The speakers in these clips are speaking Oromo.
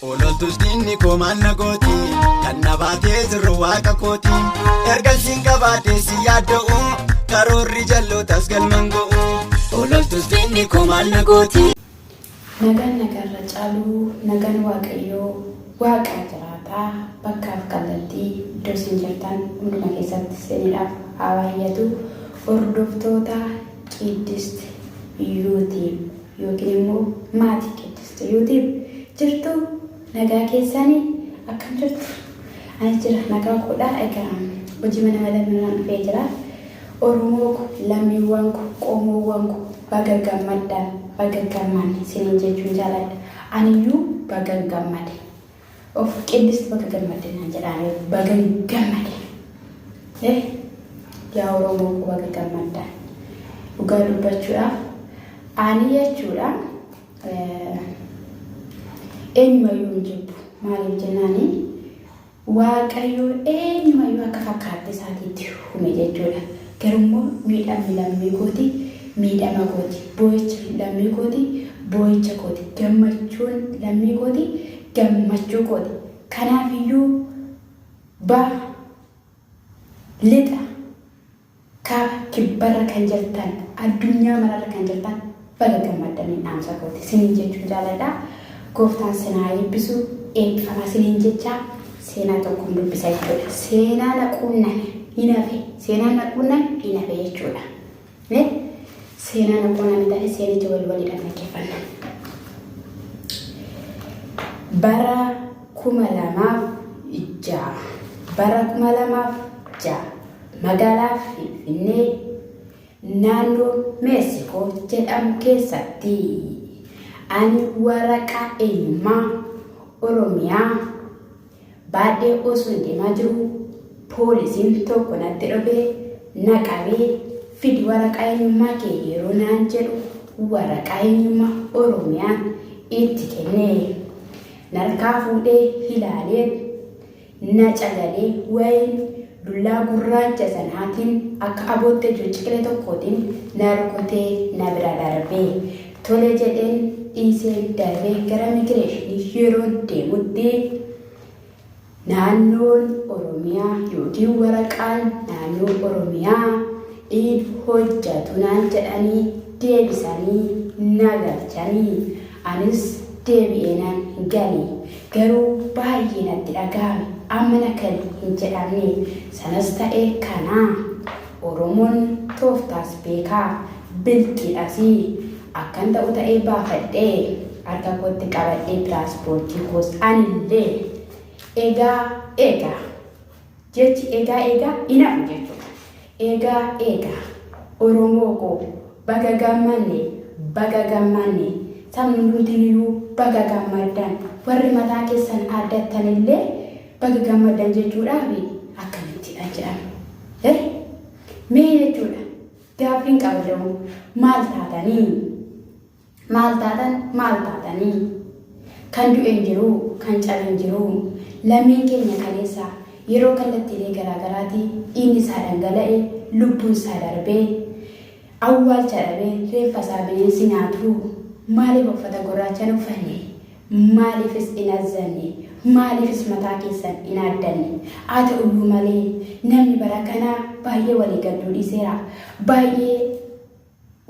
Ololtus diinni koo maal na gooti? Kan na baatee jiru waaqa kooti. Ergan siin qabaadhee si yaadda'u, karoorri jallootas galman ga'u. Ololtus diinni koo maal na gooti? Nagaan nagaarra caalu, nagaan Waaqayyoo Waaqa jiraataa bakkaaf kallattii iddoo isin jirtan hunduma keessatti isiniidhaaf haa baay'atu. Hordoftoota Qiddist YouTube yookiin immoo maatii Qiddist YouTube, jirtu nagaa keessanii? Akkam jirtu? Anis jira, nagaa koodha. Egaa hojii mana madaaminaan dhufee jira. Oromoo ko, lammiiwwan ko, qomoowwan ko, baga gammaddan, baga gammanne isiniin jechuun jaaladha. Aniyyuu bagan gammade. Of Qiddist baga gammadde naan jedhaan, bagan gammade. Eh, yaa Oromoo ko, baga gammaddan. Dhugaa dubbachuudhaaf ani jechuudha eenyumayyuu hin jibbu. Maaliif jennaani, Waaqayyo eenyumayyuu akka fakkaattii isaatiitti uume jechuudha. Garummoo miidhamni lammii kooti miidhama kooti. Boo'ichi lammii kooti boo'icha kooti. Gammachuun lammii kooti gammachuu kooti. Kanaafiyyuu ba, lixa, kaaba, kibbarra kan jirtan, addunyaa mararra kan jirtan baga gammaddaniin dhaamsa kooti siniin jechuun jaaladha. Gooftaan sin haa eebbisu, eebbifamaa siniin jechaa seenaa tokkoon dubbisa jechuudha. Seenaa na quunname hin hafe, seenaa na quunname hin hafe jechuudha. Seenaa na quunname ta'e, seenicha wal waliidhaan dhaggeeffanna. Bara 2006, bara 2006, magaalaa Finfinnee naannoo Meeksikoo jedhamu keessatti ani waraqaa eenyummaa Oromiyaa baadhee osoo deemaa jiru poolisiin tokko natti dhufee na qabee, "Fidi waraqaa eenyummaa kee" yeroo naan jedhu waraqaa eenyummaa Oromiyaan itti kenne. Narkaa fuudhee ilaalee na cagalee, wayiin dullaa gurraacha sanaatiin akka aboottee ciqilee tokkootiin na rukutee na bira darbe. Tole jedheen dhiiseen darbee gara immigireeshinii yeroon deemutti, naannoon Oromiyaa yookiin waraqaan naannoo Oromiyaa hin hojjatu naan jedhanii deebisanii na galchanii. Anis deebi'ee nan gale. Garuu baay'ee natti dhaga'ame. Amma kan hin jedhamne. Sanas ta'e kana, Oromoon tooftaas beekaa, bilxiidhas. Akkan ta'u ta'ee baafadhee harka kootti qabadhee piraaspoortii koos anillee. Egaa egaa, jechi "egaa egaa" hin hafu jechuudha. Egaa egaa, Oromoo koo, baga gammanne, baga gammanne. Sabni hundumtiiniyyuu baga gammaddan. Warri mataa keessan aaddattanillee baga gammaddan jechuudhaaf akkamittidha jedhama. Mee jechuudha, gaaffiin qabdu, maal taatanii? Maal taatan, maal taatanii? Kan du'e hin jiru, kan cabe hin jiru. Lammiin keenya kaleessa yeroo kallattiilee garaagaraatii dhiigni isaa dhangala'e, lubbuun isaa darbee, awwaalcha dhabee, reeffa isaa bineensi nyaatu, maaliif uffata gurraacha hin uffanne? Maaliifis hin azzanne? Maaliifis mataa keessan hin aaddanne? Haa ta'uyyuu malee, namni bara kanaa baay'ee walii gadduu dhiiseera. Baay'ee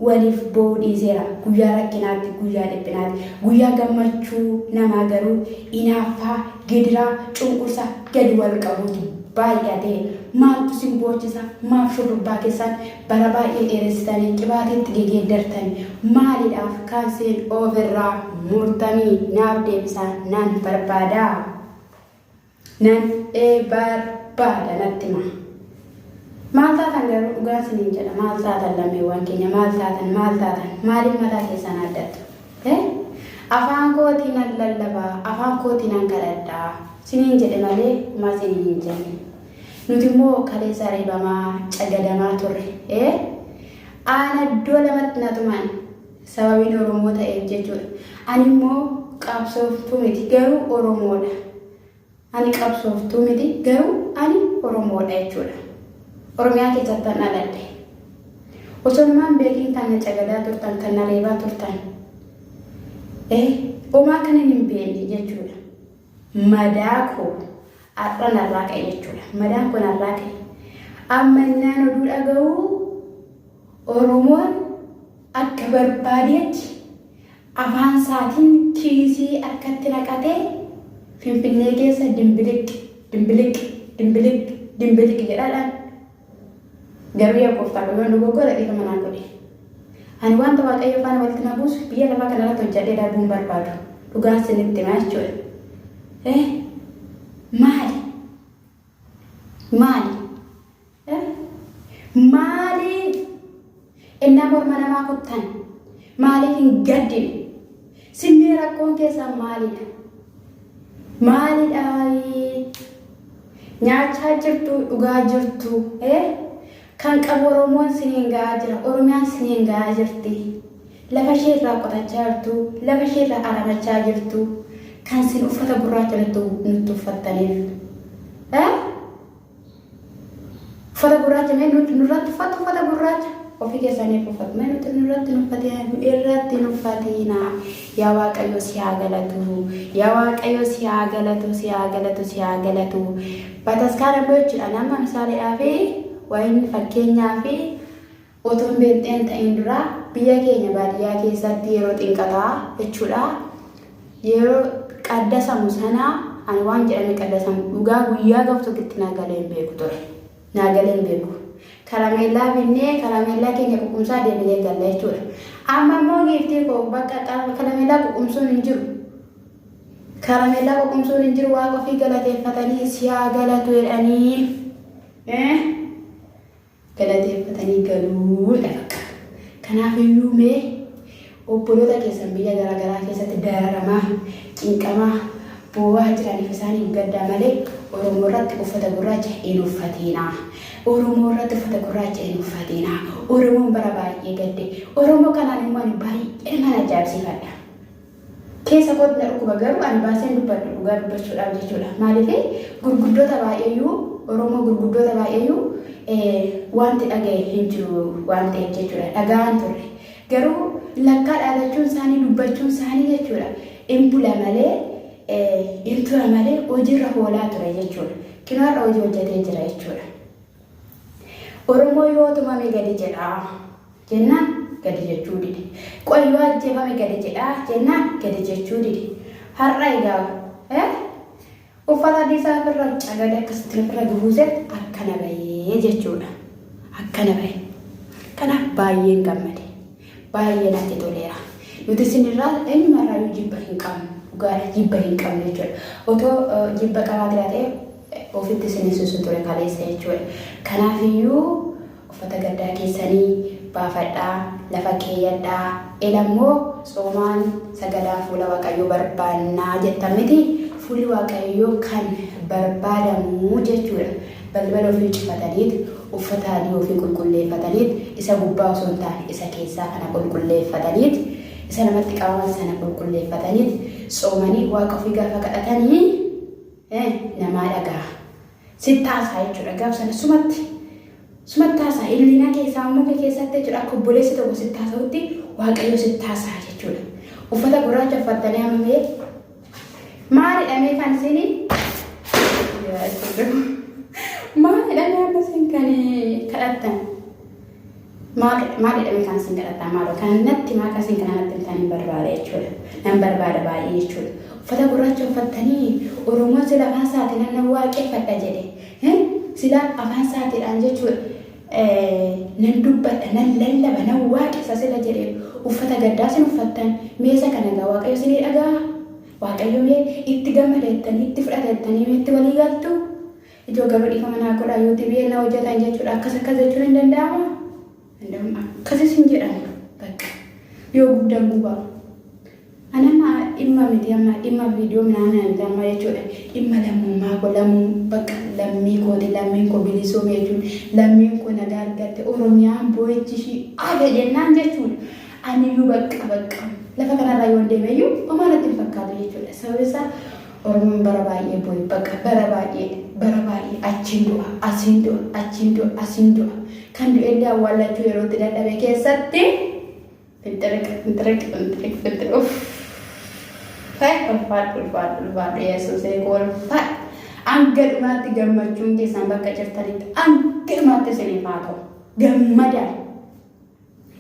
waliif boo'uu dhiiseera. Guyyaa rakkinaatti, guyyaa dhiphinaatti, guyyaa gammachuu namaa garuu inaaffaa, gidiraa, cunqursa gadi wal qabuutu baay'ate. Maaltu sin boochisa? Maaf shurrubbaa keessan bara baay'ee dheeressitanii qibaatiitti gegeeddartani? Maaliidhaaf kan siin ofirraa murtanii? Naaf deebisaa nan barbaada. Nan barbaada, natti hima. Maal taatan garuu? Dhugaa isiniin jedha, maal taatan lammiiwwan keenya? Maal taatan, maal taatan? Maaliif mataa keessan aaddattu? Afaan kootiin nan lallabaa, afaan kootiin nan kadhadhaa siniin jedhe malee homaa isiniin hin jenne. Nuti immoo kaleessa reebamaa, cagadamaa turre. Aana iddoo lamatti na tuman sababiin Oromoo ta'eef jechuudha. Ani immoo qabsooftuu miti, garuu Oromoodha. Ani qabsooftuu miti, garuu ani Oromoodha jechuudha. Oromiyaa keessatti an dhaladhe. Osoo namaan beekiin kan na cagadaa turtan, kan na reebaa turtan. Homaa kan hin beekne jechuudha. Madaa koo har'a narraa ka'e jechuudha. Madaan koo narraa ka'e. Amma innaan oduu dhaga'u Oromoon akka barbaadetti afaan isaatiin kiisii harkatti naqatee Finfinnee keessa dimbiliq dimbiliq dimbiliq dimbiliq jedhaadhaan. Garuu yaa gooftaa koo yoon dogoggore dhiifama naa godhi. Ani wanta Waaqayyo faana walitti na buusu biyya lafaa kana irratti hojjedhee darbuu hin barbaadu. Dhugaan sinitti himaa jechuudha. Eh? Maali? Maali? Eh? Maaliif? Ennaa morma namaa kuttan maaliif hin gaddine? Simmee rakkoon keessan maalidha? Maalidha? Nyaachaa jirtu, dhugaa jirtu. Eh? Kan qabu Oromoon siniin ga'aa jira. Oromiyaan siniin ga'aa jirti. Lafa ishee irraa qotachaa jirtu, lafa ishee irraa aramachaa jirtu. Kan sin uffata gurraacha nutti uffattaniif. Eh? Uffata gurraacha mee nuti nurratti uffatu uffata gurraacha ofii keessaniif uffatu mee nuti nurratti hin uffatina nu irratti hin uffatina yaa Waaqayyo si haa galatu yaa Waaqayyo si haa galatu si haa galatu si haa galatu bataskaana immoo jechuudha nama misaaleedhaa fi wayin fakkeenyaa fi otoon beenxeen ta'in dura biyya keenya baadiyyaa keessatti yeroo xinqataa jechuudha yeroo qaddasamu sana ani waan jedhame qaddasamu dhugaa guyyaa gaaf tokkitti naa galee hin beeku ture. Naa galee hin beeku. Karameellaa binnee karameellaa keenya ququmsaa deebinee galla jechuudha. Amma immoo giiftii koo bakka karameellaa ququmsuun hin jiru. Karameellaa ququmsuun hin jiru waaqa ofii galateeffatanii si haa galatu jedhanii. Galateeffatanii galuudha bakka. Kanaaf iyyuu mee obboloota keessan biyya garaa garaa keessatti dararamaa, cinqamaa, boo'aa jiraniif isaaniif gaddaa malee Oromoo irratti uffata gurraacha hin uffatiinaa. Oromoo irratti uffata gurraacha hin uffatiinaa. Oromoon bara baay'ee gadde. Oromoo kanaan immoo ani baay'ee nan ajaa'ibsiifadha. Keessa kootti na dhukkuba garuu ani baaseen dubbadhu dhugaa dubbachuudhaaf jechuudha. Maaliif gurguddoota baay'eeyyuu Oromoo gurguddoota baay'eeyyuu wanti dhagaye hin jiru waan ta'eef jechuudha. Dhaga'aan turre. Garuu lakkaa dhaadachuun isaanii dubbachuun isaanii jechuudha. In bula malee in tura malee hojiirra hoolaa ture jechuudha. Kinoo har'a hojii hojjetee jira jechuudha. Oromoo yoo tumame gadi jedhaa. Jennaan gadi jechuu dide. Qoy yoo ajjeefame gadi jedhaa jennaan gadi jechuu dide. Har'a egaa eh, uffata adii isaa ofirra cagade akkasitti ofirra gubuuseet akkana bahee jechuudha. Akkana bahe. Kanaaf baay'een gammade. Baay'ee natti toleera. Nuti isinirraa eenyumarraayyuu jibba hin qabnu. Dhugaadha jibba hin qabnu jechuudha. Otoo jibba qabaatira ta'e ofitti isin hin susu ture kaleessa jechuudha. Kanaafiyyuu Uffata gaddaa keessanii baafadhaa, lafa keeyyadhaa, ela immoo tsoomaan sagadaan fuula Waaqayyoo barbaannaa jettan miti? Fuulli Waaqayyoo kan barbaadamu jechuudha. Balbala ofii cufataniit, uffata adii ofii qulqulleeffataniit, isa gubbaa osoo hin taane isa keessaa kana qulqulleeffataniit, isa namatti qabaman sana qulqulleeffataniit, tsoomanii Waaqa ofii gaafa kadhatanii namaa dhaga'a. Sitti haasa'a jechuudha. Gaaf sana sumatti sumatti haasa'a. Illiinaa kee sammuu kee keessatti jechuudha. Akka obboleessi tokko sitti haasa'utti Waaqayyo sitti haasa'a jechuudha. Uffata gurraacha uffattanii amma mee maalidha mee kan isin maalidha mee amma isin kan kadhattan Maal jedhamee kan isin kadhattaa maaloo kan natti maa kan isin kana natti himtan hin barbaada jechuudha. Nan barbaada baay'ee jechuudha. Uffata gurraacha uffattanii Oromoon sila afaan isaatiin nan waaqeffadha jedhe. Sila afaan isaatiidhaan jechuudha. Nan dubbadha, nan lallaba, nan waaqessa sila jedhe uffata gaddaa isin uffattan meesa kana egaa Waaqayyo isinii dhagaa. Waaqayyo mee itti gammada jettanii itti fudhata jettanii mee itti walii galtu. Ijoo garuu dhiifama naa godhaa YouTube na hojjetan jechuudha akkas akkas jechuun hin danda'amu danda'amu akkasis hin jedhamu bakka yoo gubdan gubaa ani amma dhimma miti amma dhimma viidiyoo minaamin miti amma jechuudha dhimma lammummaa koo lammuu bakka lammii kooti lammiin koo bilisoome jechuun lammiin koo nagaa argatte Oromiyaan boo'ichi ishii hafe jennaan jechuudha aniyyuu bakka bakka lafa kanarraa yoon deemeyyuu homaa natti hin fakkaatu jechuudha sababni isaa Oromoon bara baay'ee boo'e baqa bara baay'ee bara baay'ee achiin du'a asiin du'a achiin du'a asiin du'a kan du'ellee awwaallachuu yeroo itti dadhabe keessatti finxiriq finxiriq finxiriq finxiriq uff. Uffee ulfaadhu ulfaadhu ulfaadhu Yesuusee koo ulfaadhu. Hanga dhumaatti gammachuun keessan bakka jirtanitti hanga dhumaatti isiniif haa ta'u. Gammadaa.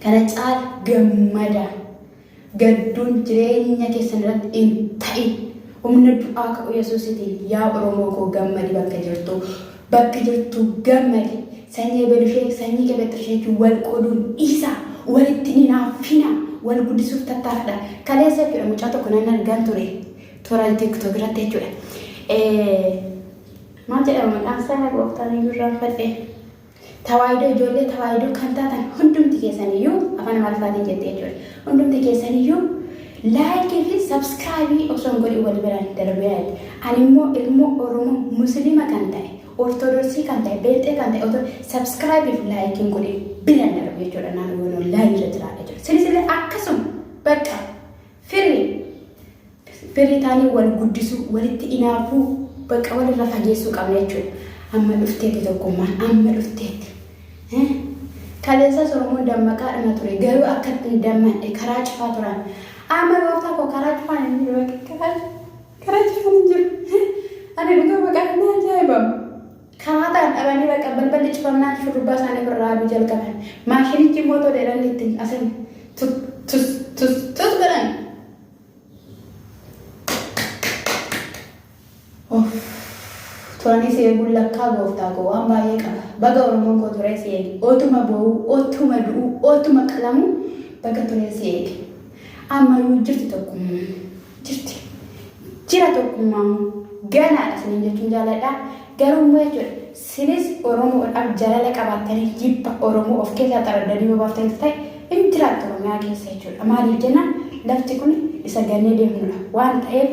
Kana caala gammadaa. Gadduun jireenya keessan irratti hin ta'in. Humna du'aa ka'u Yesuusitiin yaa Oromoo koo gammadi bakka jirtu. Bakka jirtu gammadi. Sanyii ebelushee sanyii qebexxirshee jechuun wal qooduun dhiisaa. Walitti hin hinaaffinaa. Wal guddisuuf tattaafadha. Kaleessa jechuudha mucaa tokko nan argan ture. Toora TikTok irratti jechuudha. Maal jedhama maqaan isaa gooftaan iyyuu irraanfadhe. Tawaahidoo ijoollee tawaahidoo kan taatan hundumti keessaniyyuu afaan Amaariffaatiin jette jechuudha. Hundumti keessaniyyuu like fi subscribe osoo hin godhin wal biraan darbinaa jette. Ani immoo ilmoo Oromoo Musliima kan ta'e, Ortodoksii kan ta'e, Beexee kan ta'e otoo subscribe fi like hin godhin biraan darbu jechuudha. Naan yoon online irra jiraadha jechuudha. Sinis illee akkasuma bakka firii Firii taanee wal guddisuu, walitti inaafuu, bakka walirra fageessuu qabna jechuudha. Amma dhufteetti tokkummaan, amma dhufteetti. Kaleessas Oromoon dammaqaadhuma ture, garuu akka itti hin dammaqne karaa cufaa turan. Amma gooftaa koo karaa cufaan hin jiru, bakka karaa cufaan hin jiru. Ani dhugaa maqaan na ajaa'ibamu. Karaa ta'an dhabanii bakka balballi cufamnaan shurrubbaa isaanii ofirraa haaduu jalqaban. Maashinichi immoo toleedhaan ittiin asin tus tus tus tus godhan. Of turanii si eeguun lakkaa gooftaa koo waan baay'ee qaba. Baga Oromoon koo turee si eege. Otuma boo'uu, otuma du'uu, otuma qalamuu baga turee si eege. Ammayyuu jirti tokkummaan. Jirti. Jira tokkummaan ganaadha isiniin jechuun jaaladha. Garuu immoo jechuudha sinis Oromoodhaaf jaalala qabaattanii jibba Oromoo of keessaa xaraddanii yoo baaftanitti ta'e hin jiraattu Oromiyaa keessa jechuudha. Maaliif jennaan lafti kun isa gannee deemnudha. Waan ta'eef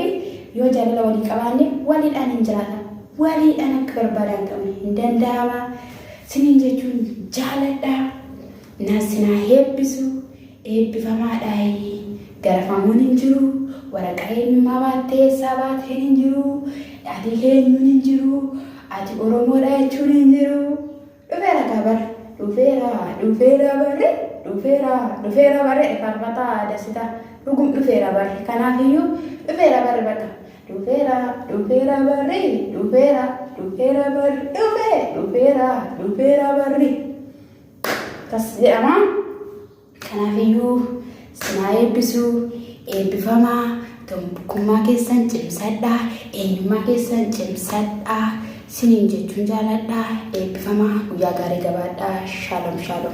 yoo jaalala walii qabaanne waliidhaan hin jiraata. Waliidhaan akka barbaadan ta'uun hin danda'ama. Siniin jechuun jaaladha. Na sinaa heebbisu eebbifamaadhaayi. Garafamuun hin jiru. Waraqaa eenyummaa baattee eessaa baateen hin jiru. Ati eenyuun hin jiru. Ati Oromoodha jechuun hin jiru. Dhufeera kaa bara. Dhufeera dhufeera barri dhufeera dhufeera barri faarfataa Dassitaa dhugum dhufeera barri. Kanaafiyyuu dhufeera barri bakka. Dhufeera dhufeera barri dhufeera dhufeera barri dhufee dhufeera dhufeera barri. Akkas jedhama. Kanaafiyyuu sinaa eebbisu eebbifamaa tokkummaa keessan cimsadhaa eenyummaa keessan cimsadhaa siniin jechuun jaaladhaa eebbifamaa guyyaa gaarii gabaadhaa shaalom shaalom.